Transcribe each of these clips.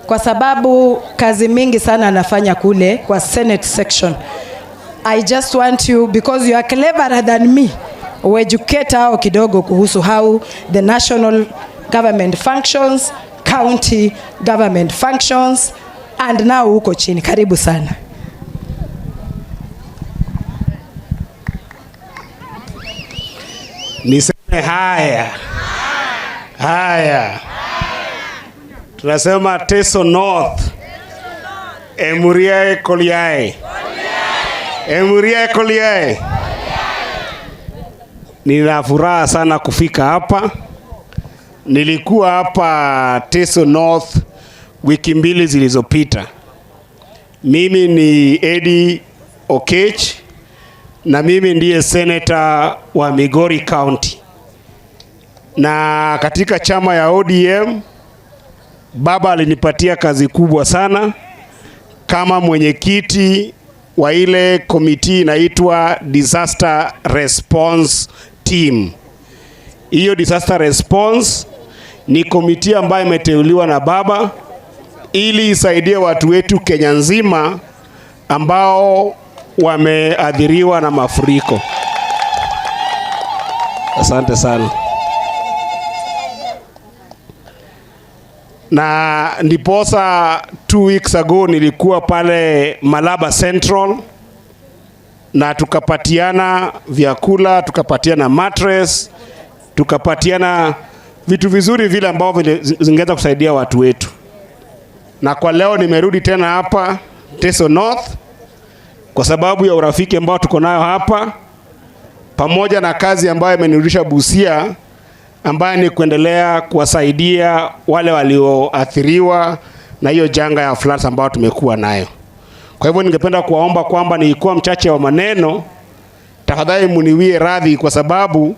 kwa sababu kazi mingi sana anafanya kule kwa Senate section. I just want you, because you are cleverer than me, ueducate hao kidogo kuhusu how the national government functions, county government functions, and now huko chini. Karibu sana. Niseme haya haya, tunasema Teso North, Emuriae Koliae, Emuriae Koliae. Nina furaha sana kufika hapa. Nilikuwa hapa Teso North wiki mbili zilizopita. Mimi ni Eddie Okech na mimi ndiye senator wa Migori County, na katika chama ya ODM baba alinipatia kazi kubwa sana kama mwenyekiti wa ile komiti inaitwa Disaster Response Team. Hiyo Disaster Response ni komiti ambayo imeteuliwa na baba ili isaidie watu wetu Kenya nzima ambao wameathiriwa na mafuriko. Asante sana. Na ndiposa 2 weeks ago nilikuwa pale Malaba Central na tukapatiana vyakula, tukapatiana mattress, tukapatiana vitu vizuri vile ambavyo zingeweza kusaidia watu wetu. Na kwa leo nimerudi tena hapa Teso North kwa sababu ya urafiki ambao tuko nayo hapa, pamoja na kazi ambayo imenirudisha Busia, ambayo ni kuendelea kuwasaidia wale walioathiriwa na hiyo janga ya floods ambayo tumekuwa nayo. Kwa hivyo ningependa kuwaomba kwamba nilikuwa mchache wa maneno, tafadhali muniwie radhi, kwa sababu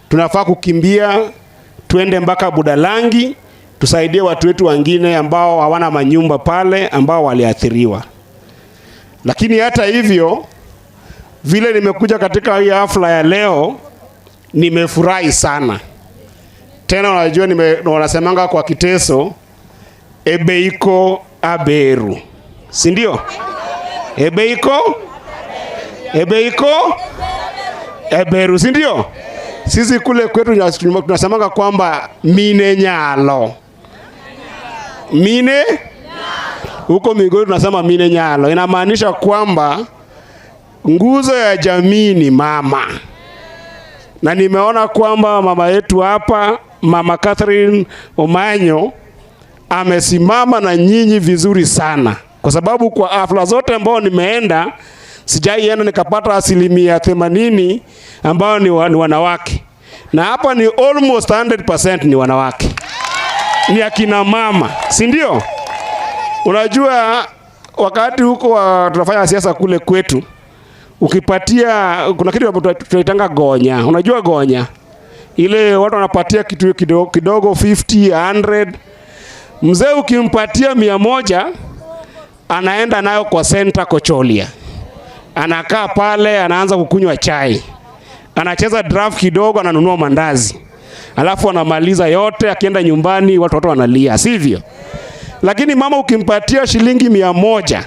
tunafaa kukimbia tuende mpaka Budalangi tusaidie watu wetu wengine ambao hawana manyumba pale ambao waliathiriwa. Lakini hata hivyo, vile nimekuja katika hii hafla ya leo, nimefurahi sana tena. Unajua wanasemanga kwa Kiteso, ebeiko aberu, si ndio? Ebeiko ebeiko eberu, si ndio? Sisi kule kwetu tunasemanga kwamba mine nyalo mine huko Migori tunasema mine nyalo, inamaanisha kwamba nguzo ya jamii ni mama, na nimeona kwamba mama yetu hapa, Mama Catherine Omanyo, amesimama na nyinyi vizuri sana, kwa sababu kwa hafla zote ambao nimeenda sijaienda nikapata 80% ambao ni wanawake, na hapa ni almost 100% ni wanawake, ni akina mama, si ndio? Unajua wakati huko tunafanya siasa kule kwetu, ukipatia kuna kitu tunaitanga gonya. Unajua gonya ile watu wanapatia kitu kidogo, kidogo 50 100. Mzee ukimpatia 100 anaenda nayo kwa center Kocholia, anakaa pale, anaanza kukunywa chai, anacheza draft kidogo, ananunua mandazi, alafu anamaliza yote. Akienda nyumbani watoto wanalia, sivyo? Lakini mama ukimpatia shilingi 100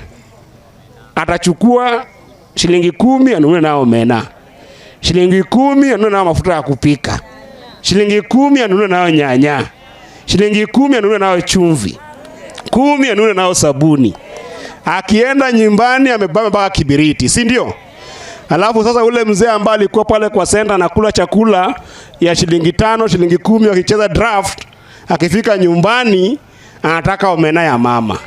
atachukua shilingi 10 anunue nao mena, shilingi 10 anunue nao mafuta ya kupika, shilingi 10 anunue nao nyanya, shilingi 10 anunue nao chumvi, 10 anunue nao sabuni. Akienda nyumbani amebeba mpaka kibiriti, si ndio? Alafu sasa ule mzee ambaye alikuwa pale kwa senta anakula chakula ya shilingi 5, shilingi 10 akicheza draft, akifika nyumbani anataka omena ya mama.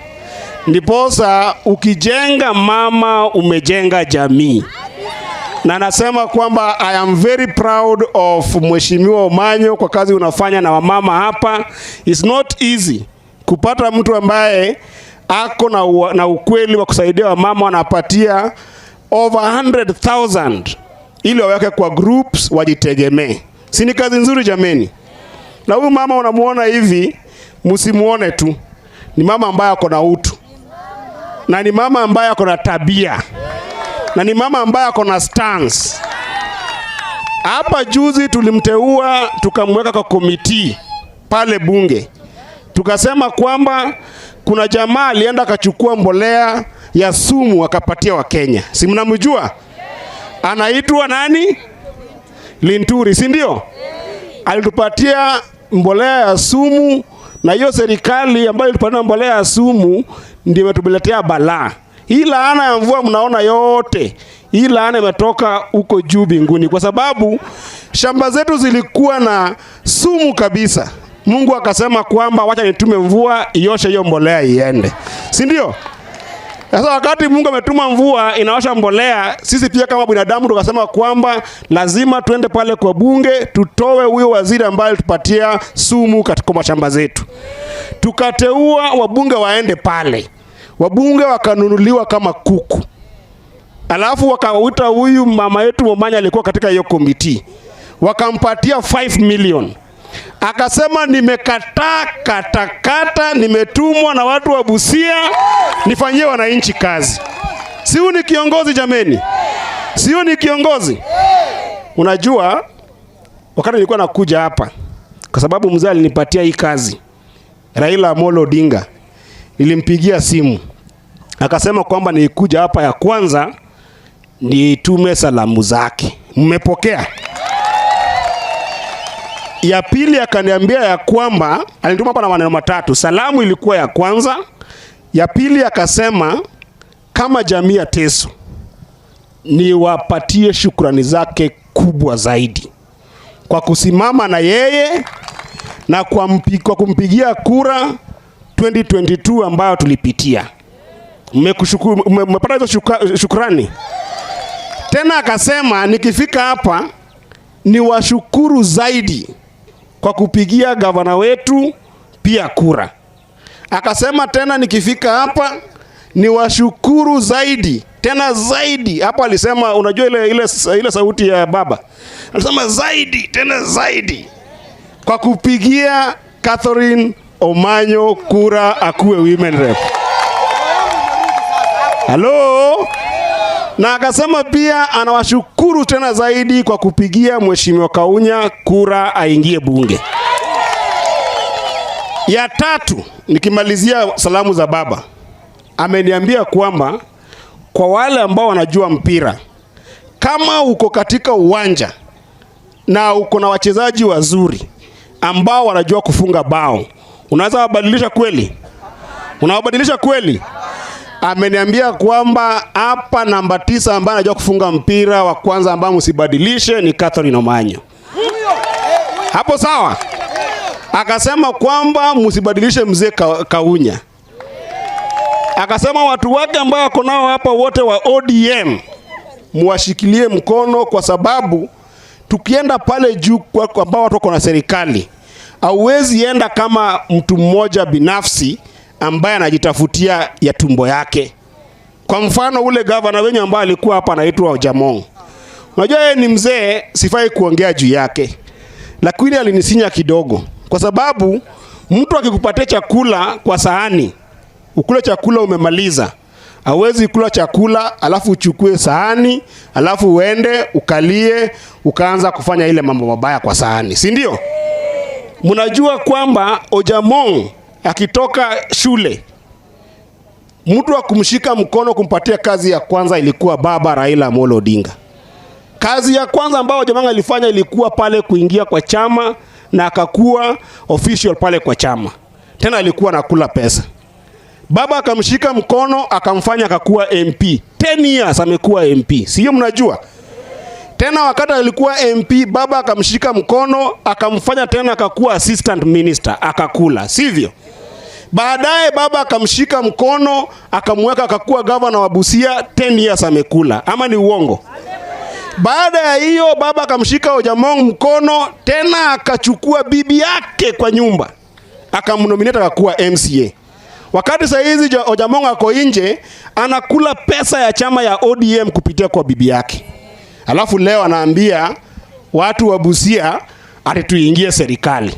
Ndiposa ukijenga mama umejenga jamii. Na nasema kwamba I am very proud of Mheshimiwa Omanyo kwa kazi unafanya na wamama hapa. It's not easy kupata mtu ambaye ako na ukweli wa kusaidia wamama, wanapatia over 100,000 ili waweke kwa groups wajitegemee. Si ni kazi nzuri jameni? Na huyu mama unamuona hivi, msimuone tu, ni mama ambaye ako na utu, na ni mama ambaye ako na tabia, na ni mama ambaye ako na stance. Hapa juzi tulimteua tukamweka kwa komiti pale bunge, Tukasema kwamba kuna jamaa alienda akachukua mbolea ya sumu akapatia Wakenya, si mnamjua? Anaitwa nani? Linturi, si ndio? Alitupatia mbolea ya sumu, na hiyo serikali ambayo ilitupatia mbolea ya sumu ndio imetuletea balaa. Hii laana ya mvua mnaona yote, hii laana imetoka huko juu mbinguni, kwa sababu shamba zetu zilikuwa na sumu kabisa. Mungu akasema kwamba wacha nitume mvua ioshe hiyo mbolea iende, si ndio? Sasa wakati Mungu ametuma mvua inaosha mbolea, sisi pia kama binadamu tukasema kwamba lazima tuende pale kwa bunge tutoe huyo waziri ambaye alitupatia sumu katika mashamba zetu. Tukateua wabunge waende pale, wabunge wakanunuliwa kama kuku, alafu wakawita huyu mama yetu Momanya alikuwa katika hiyo committee, wakampatia 5 million. Akasema nimekataa katakata, nimetumwa na watu wa Busia nifanyie wananchi kazi. Si huyu ni kiongozi jameni? Si huyu ni kiongozi? Unajua, wakati nilikuwa nakuja hapa, kwa sababu mzee alinipatia hii kazi, Raila Amolo Odinga, nilimpigia simu akasema kwamba nilikuja hapa ya kwanza nitume salamu zake. Mmepokea? Ya pili akaniambia ya kwamba alinituma hapa na maneno matatu. Salamu ilikuwa ya kwanza. Ya pili akasema kama jamii ya Teso niwapatie shukrani zake kubwa zaidi kwa kusimama na yeye na kwa kumpigia kura 2022 ambayo tulipitia. Mmepata hizo shukrani? Tena akasema nikifika hapa niwashukuru zaidi kwa kupigia gavana wetu pia kura. Akasema tena nikifika hapa niwashukuru zaidi tena zaidi. Hapo alisema, unajua ile sauti ya baba, alisema zaidi tena zaidi kwa kupigia Catherine Omanyo kura akuwe women rep. Hello? Na akasema pia anawashukuru tena zaidi kwa kupigia Mheshimiwa Kaunya kura aingie bunge. Ya tatu, nikimalizia salamu za baba, ameniambia kwamba kwa wale ambao wanajua mpira, kama uko katika uwanja na uko na wachezaji wazuri ambao wanajua kufunga bao, unaweza wabadilisha kweli? Unawabadilisha kweli? Ameniambia kwamba hapa namba 9 ambaye anajua kufunga mpira wa kwanza ambaye msibadilishe ni Catherine Omanyo. Hapo sawa? Akasema kwamba msibadilishe mzee Kaunya. Akasema watu wake ambao wako nao hapa wote wa ODM muwashikilie mkono, kwa sababu tukienda pale juu kwa ambao watu wako na serikali, hauwezi enda kama mtu mmoja binafsi ambaye anajitafutia ya tumbo yake. Kwa mfano ule gavana wenyu ambaye alikuwa hapa anaitwa Ojamong. Unajua yeye ni mzee, sifai kuongea juu yake. Lakini alinisinya kidogo, kwa sababu mtu akikupatia chakula kwa sahani, ukule chakula umemaliza, hauwezi kula chakula alafu uchukue sahani alafu uende ukalie ukaanza kufanya ile mambo mabaya kwa sahani, si ndio? Mnajua kwamba Ojamong akitoka shule, mtu wa kumshika mkono kumpatia kazi ya kwanza ilikuwa baba Raila Amolo Odinga. Kazi ya kwanza ambayo Ojamong alifanya ilikuwa pale kuingia kwa chama na akakuwa official pale kwa chama. Tena alikuwa anakula pesa. Baba akamshika mkono akamfanya akakuwa MP. 10 years amekuwa MP. Sio mnajua? Tena wakati alikuwa MP, baba akamshika mkono akamfanya tena akakuwa assistant minister, akakula, sivyo? Baadaye baba akamshika mkono akamweka akakuwa governor wa Busia, 10 years amekula. Ama ni uongo? Baada ya hiyo baba akamshika Ojamong mkono tena akachukua bibi yake kwa nyumba akamnominate akakuwa MCA. Wakati saa hizi Ojamong ako nje anakula pesa ya chama ya ODM kupitia kwa bibi yake. Alafu leo anaambia watu wa Busia ati tuingie serikali.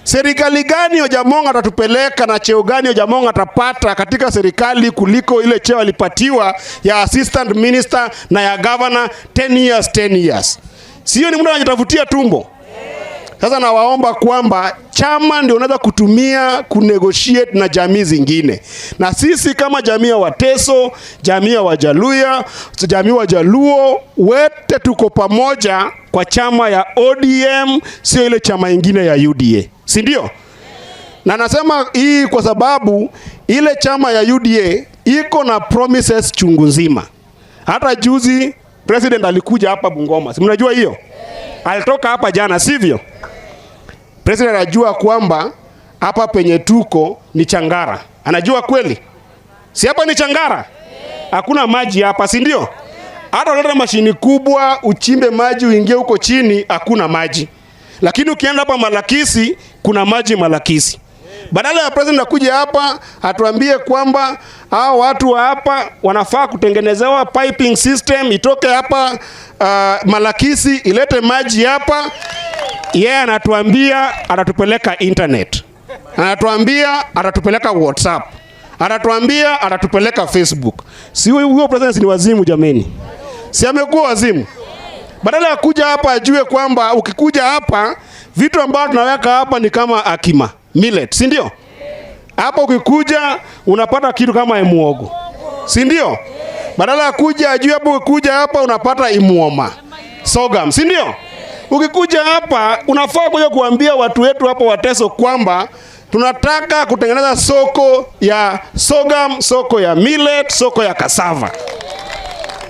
Serikali gani Ojamong atatupeleka na cheo gani Ojamong atapata katika serikali kuliko ile cheo alipatiwa ya assistant minister na ya governor 10 years, 10 years? Sio ni mtu anajitafutia tumbo? Sasa nawaomba kwamba chama ndio unaweza kutumia kunegotiate na jamii zingine. Na sisi kama jamii ya Wateso, jamii ya Wajaluya, jamii ya Wajaluo, wote tuko pamoja kwa chama ya ODM, sio ile chama ingine ya UDA. Si ndio? Na nasema hii kwa sababu ile chama ya UDA iko na promises chungu nzima. Hata juzi president alikuja hapa Bungoma. Si mnajua hiyo? Alitoka hapa jana, sivyo? President anajua kwamba hapa penye tuko ni Changara. Anajua kweli? Si hapa ni Changara? Hakuna maji hapa, si ndio? Hata uleta mashini kubwa uchimbe maji uingie huko chini, hakuna maji. Lakini ukienda hapa Malakisi kuna maji Malakisi. Badala ya president akuja hapa atuambie kwamba hao watu wa hapa wanafaa kutengenezewa piping system itoke hapa Malakisi ilete maji hapa, yeye anatuambia atatupeleka internet, anatuambia atatupeleka WhatsApp, anatuambia atatupeleka Facebook. Si huyo president ni wazimu jameni? Si amekuwa wazimu? Badala ya kuja hapa ajue kwamba ukikuja hapa vitu ambavyo tunaweka hapa ni kama akima millet, si ndio? Hapa ukikuja unapata kitu kama imuogo, si ndio? Badala ya kuja ajue hapo, ukikuja hapa unapata imuoma sorghum, si ndio? Ukikuja hapa unafaa kuja kuambia watu wetu hapa Wateso kwamba tunataka kutengeneza soko ya sorghum, soko ya millet, soko ya cassava.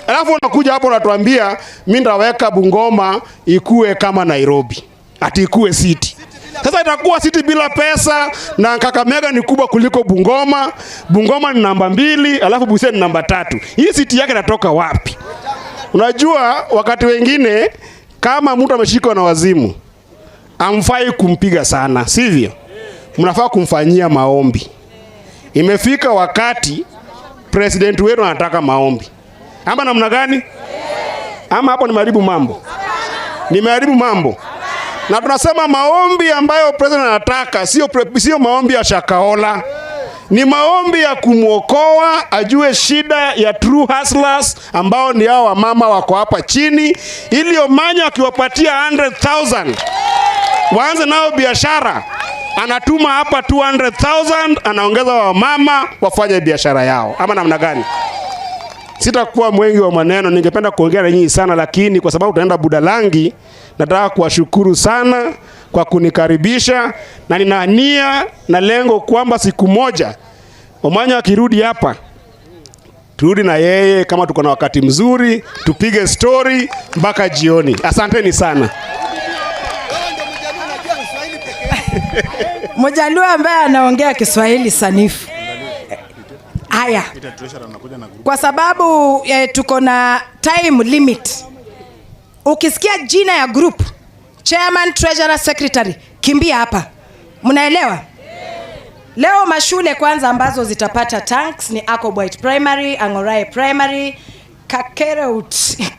Alafu unakuja hapo unatuambia mimi ndaweka Bungoma ikue kama Nairobi, ati ikue city. Sasa itakuwa city bila pesa, na Kakamega ni kubwa kuliko Bungoma. Bungoma ni namba 2, alafu Busia ni namba 3. Hii city yake inatoka wapi? Unajua wakati wengine kama mtu ameshikwa na wazimu, amfai kumpiga sana, sivyo? Mnafaa kumfanyia maombi. Imefika wakati president wetu anataka maombi. Ama namna gani? Ama hapo nimeharibu mambo? Nimeharibu mambo. Na tunasema maombi ambayo president anataka sio maombi ya Shakahola. Ni maombi ya kumuokoa, ajue shida ya true hustlers ambao ni hao wamama wako hapa chini, ili Omanya akiwapatia 100,000 waanze nao biashara. Anatuma hapa 200,000, anaongeza wamama wafanye biashara yao. Ama namna gani? Sitakuwa mwengi wa maneno, ningependa kuongea na nyinyi sana, lakini kwa sababu tunaenda Budalangi, nataka kuwashukuru sana kwa kunikaribisha, na nina nia na lengo kwamba siku moja Omanya akirudi hapa turudi na yeye, kama tuko na wakati mzuri tupige story mpaka jioni. Asanteni sana. Mjaluo ambaye anaongea Kiswahili sanifu. Haya, kwa sababu tuko na time limit. Ukisikia jina ya group, chairman, treasurer, secretary, kimbia hapa. Mnaelewa? Leo mashule kwanza ambazo zitapata tanks ni Akobwait Primary, Angorai Primary, Kakereut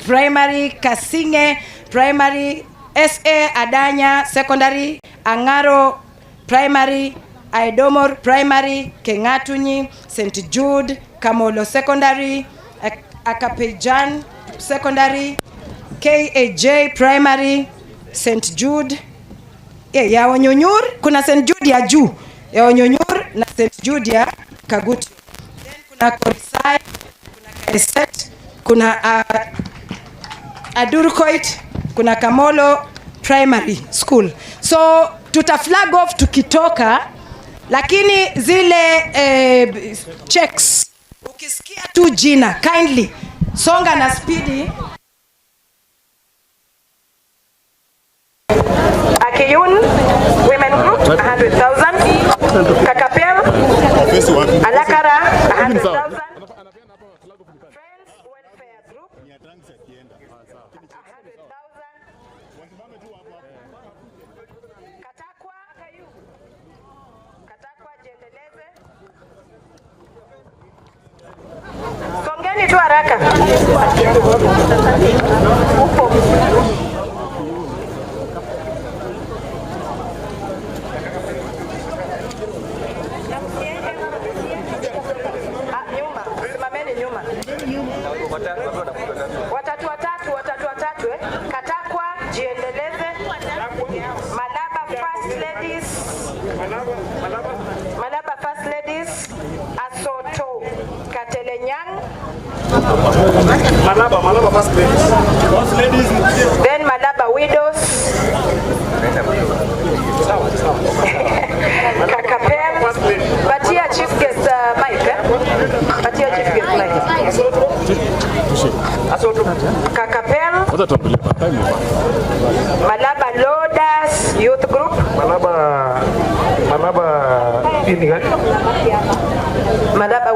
Primary, Kasinge Primary, SA Adanya Secondary, Angaro Primary, Aidomor Primary, Kengatunyi, St. Jude, Kamolo Secondary, Akapejan Secondary, KAJ Primary, St. Jude, ya Onyonyor, kuna St. Jude ya juu, ya Onyonyor na St. Jude ya Kaguti. Then kuna Korisai, kuna Kaeset, kuna Adurkoit, kuna Kamolo Primary School. So tuta flag off tukitoka, lakini zile checks, ukisikia tu jina kindly songa na spidi. Akiyun Women Group 100,000, Kakapel Alakara 100,000, Friends Welfare Group 100,000, Katakwa Katakwa Jiendeleze. Songeni tu haraka. Upo. Nyuma, simameni nyuma. Watatu watatu, watatu watatu, Katakwa, Jiendeleze, Malaba. Malaba, Malaba first ladies. Then Malaba Widows. Kakapel. Patia chief guest mic. Eh? Patia chief guest mic. Kakapel. Malaba Loaders Youth Group. Malaba, Malaba, hii ni gani? Malaba